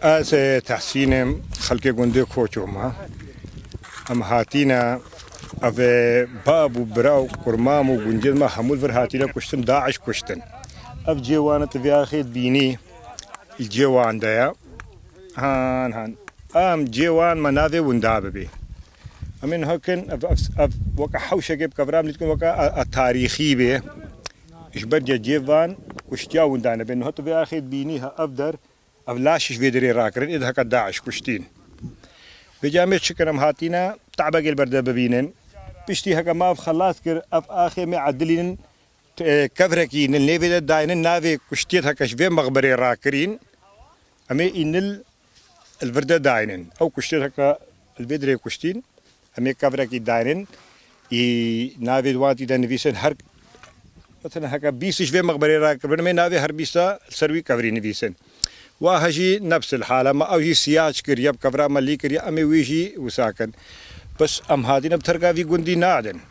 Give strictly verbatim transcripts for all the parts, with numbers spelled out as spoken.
Ez, e, Tehsîn im, xelkê gundê Koço me. Em hatîne, ev, e, bab û bira û kurmam û gundiyên me hemû li vir hatîne kuştin, DAIŞ kuştin. Ev cê wan e, tu vê axê dibînî, li cê wan de ye. Han, han. Em cê wan me navê winda bibê. Em ê niha kin, ev, ev, ev weke hewşekê bi kevra em lî dikin, weke a, a tarîxî bê. Ji ber cê, cê van kuştiya winda nebe. Niha tu vê axê dibînî ha ev der, ev laş ji vê derê rakirin, ê diheka DAIŞ kuştîn. Vêca em ê çi kin, em hatîne, te'bekê li ber de bibînin. Piştî heke me ev xelas kir, ev axê me edilînin, e, kevrekî nil nêvê de daynin, navê kuştiyê heke ji vê mexberê rakirîn, em ê î nil li vir de daynin. Ew kuştiyê heke li vê dirê kuştîn, em ê kevrekî daynin. Î navê wan tî de nivîsin her, mesela heke bîst ji vê mexberê rakiribin, em ê navê her bîsta li ser wî kevrî nivîsin. Wa he jî nefsil hal e, me ew jî siyaç kiriye, bi kevra me lî kiriye, em ê wî jî wisa kin. Bes em hatîne bi terka vî gundî nadin.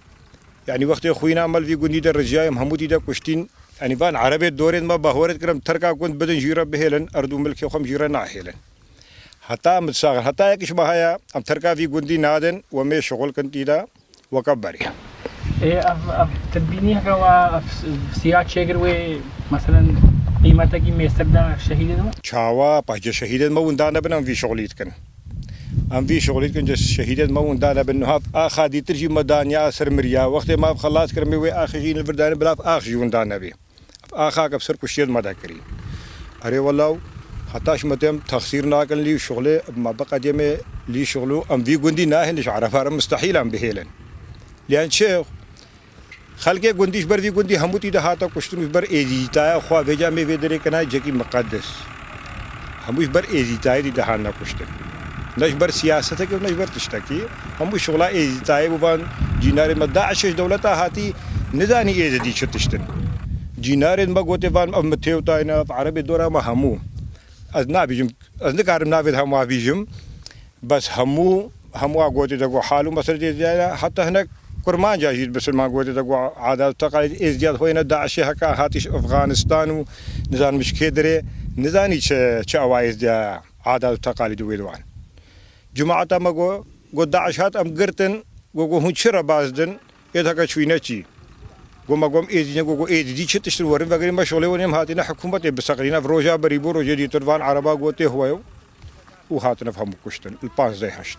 Yanî wextê xwîna me li vî gundî de rijiya, em hemû tî de kuştîn. Yanî van erebê dorên me bahweret kirin, terka gund bidin jî re bihêlin, erd û milkê xwe em jî re nahêlin. Heta min saxir, heta yek ji me heye, em terka vî gundî nadin, we mê şixul kin tî de, weke berê. Ê, ev, ev, tu dibînî heke we ev s-, siya çêkir wê, meselen, qîmetekî mêstir da şehîdê de? Çawa, pahçe şehîdên me winda nebin, em vî şixulî dikin. Em vî şixulî dikin, ce şehîdên me winda nebin. Niha axa dîtir jî me daniya ser miriya. Wextê me ev xelas kir, me wê axê jî li vir dayne, bila ev ax jî winda nebê. Ev axa ke bi ser kuştiyên me de kirî. Erê wela, heta ji me tem texsîr nakin lî şixulê, me biqediyê me lî şixulû, em vî gundî nahêlin, ji erefa re mustehîl em bihêlin. Lê em çi? Xelkê gundî ji ber vî gundî hemû tî de hate kuştin û ji ber êzîdîtaya xwe vêca em ê vê derê kena cekî miqedes. Hemû ji ber êzîdîtayê tî de hatine kuştin. Ne ji ber siyasetekê û ne ji ber tiştekî. Hemû şixula êzîdîtayê bû van cînarên me. DAIŞê ji dewleta hatî nizanî êzidî çi tişt in. Cînarên me gotê van ev mitewtayne, ev erebê dora me hemû. Ez nabîjim, ez nikarim navê hemû bîjim. Bes hemû, hemû a gotê de got hal û mesele tê de, heta hinek kurmanca jî bisilman gotê de got adat û teqalîd êzdiya xwe ne DAIŞê heka hatî ji Efxanistan û nizanim ji kê dirê, nizanî çi, çi ewa êzdiya adat û teqalîd wê diwan. Cemaeta me got, got DAIŞ hat em girtin, got, got hûn çi re bazdin, ê diheka çûyîne çî. Got me got êzî ne, got, got êzîdî çi tiştin werin vegerî me şolê werin em hatîne hikûmetê biseqirîne, ev roja berî bû, rojê dîtir van ereba gotê hwe û hatine hemû kuştin, li panzdeh heşt.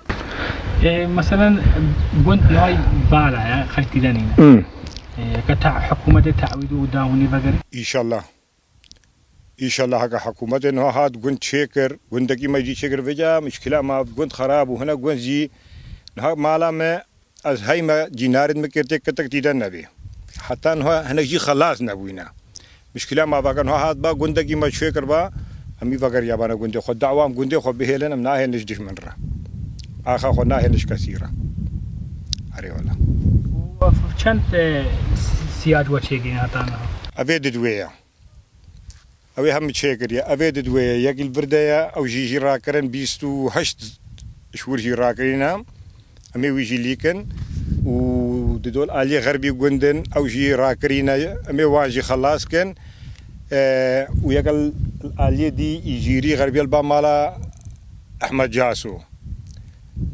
E, meselen, gund niha bala ye, xelk tî de nîne. Hmm. E, ke ta hikûmetê te'wîd û dahûnî vegere? Înşallah. Înşallah heke hikûmetê niha hat gund çêkir, gundekî me jî çêkir vêca, mişkila me gund xerab û hine gund jî niha mala me Ez heyme cînarên min kê tê kitik tî de nebî. Heta niha hinek jî xelas nebûyne. Mişkila me vake niha hat ba gundekî me çê kir ba, em î veger yabane gundê xwe. Dawa em gundê xwe bihêlin, em nahêlin ji dijmin re. Axa xwe nahêlin ji kesî re. Erê wela. Û çend, e, siyac we çêkirîne heta niha? Evê didwê ye. Ew ê hemî çêkiriye. Ev ê di duwê ye. Yekî li vir de ye. Ew jî, jî rakirin bîst û heşt ji wir jî rakirîne. Em ê wî jî lîkin. Û di dol aliyê xerbî gund in. Ew jî rakirîne. Em ê wan jî xelas kin. E, û yek li aliyê dî î jîrî xerbî li ba mala Ehmed Caso.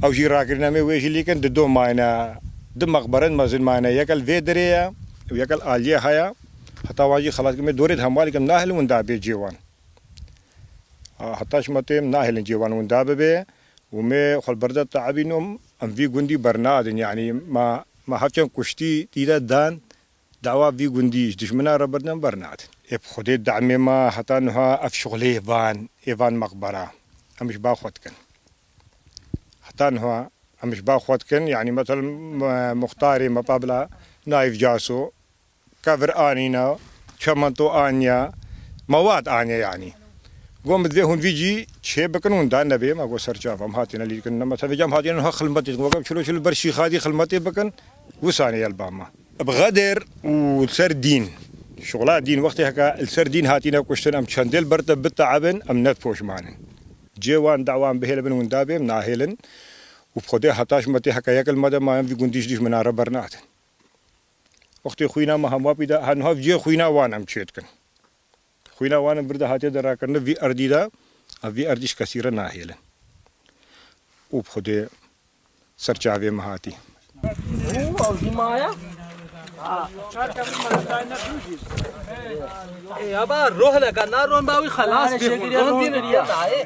Ew jî rakirîne. Em ê wê jî lîkin. Di do mayne. Di mexberin mezin mayne. Yek li vê derê ye. Û yek li aliyê heye. Heta wan jî xelas kim ê dorê di hemwalî kim nahêlin winda bê cê wan. A, heta ji me têm nahêlin cê wan winda bibe û me xwe li ber de te'bînom, em vî gundî bernadin. Yanî me, me hevçend kuştî tî de dan, dawa vî gundî ji dijmina re birden bernadin. Ê bi Xwedê demê me heta niha ev şixulê van, ê van mexbera. Em ji ba xwe dikin. Heta niha em ji ba xwe dikin. Yanî metel me, muxtarê me pa bila Naîf Caso, kevir anîne, çemento aniye, mewad aniye yanî. Got, min divê hûn vî cî çê bikin, hûn da nebê, me got, ser çava, em hatine lî dikin, me tevê cam hatine niha xilmetê dikin. Weke çilo çilo ber şîxadî xilmetê bikin, wisanê ye li ba me. Bi xeder û li ser dîn, şixula dîn, wextê heke li ser dîn hatine kuştin, em çendê li ber te bite'ebin, em ne poşman in. Cê wan, dawan bihêlibin, hûn da bê, em nahêlin. Û bi Xwedê heta ji me tê heke yek li me de maye, em vî gundî ji dijmina re bernadin. Wextê xwîna me hemwa pî de, her niha cihê xwîna wan em çê dikin. Xwîna wan em bir de hatiye derakirine vî erdî de, ev vî erdî ji kesî re nahêlin. Û bi Xwedê ser çavê me hatî. Û ew jî maye? Ê, aba, roh leka, naron ba wî xelas bê, ron dî ne diye nayê.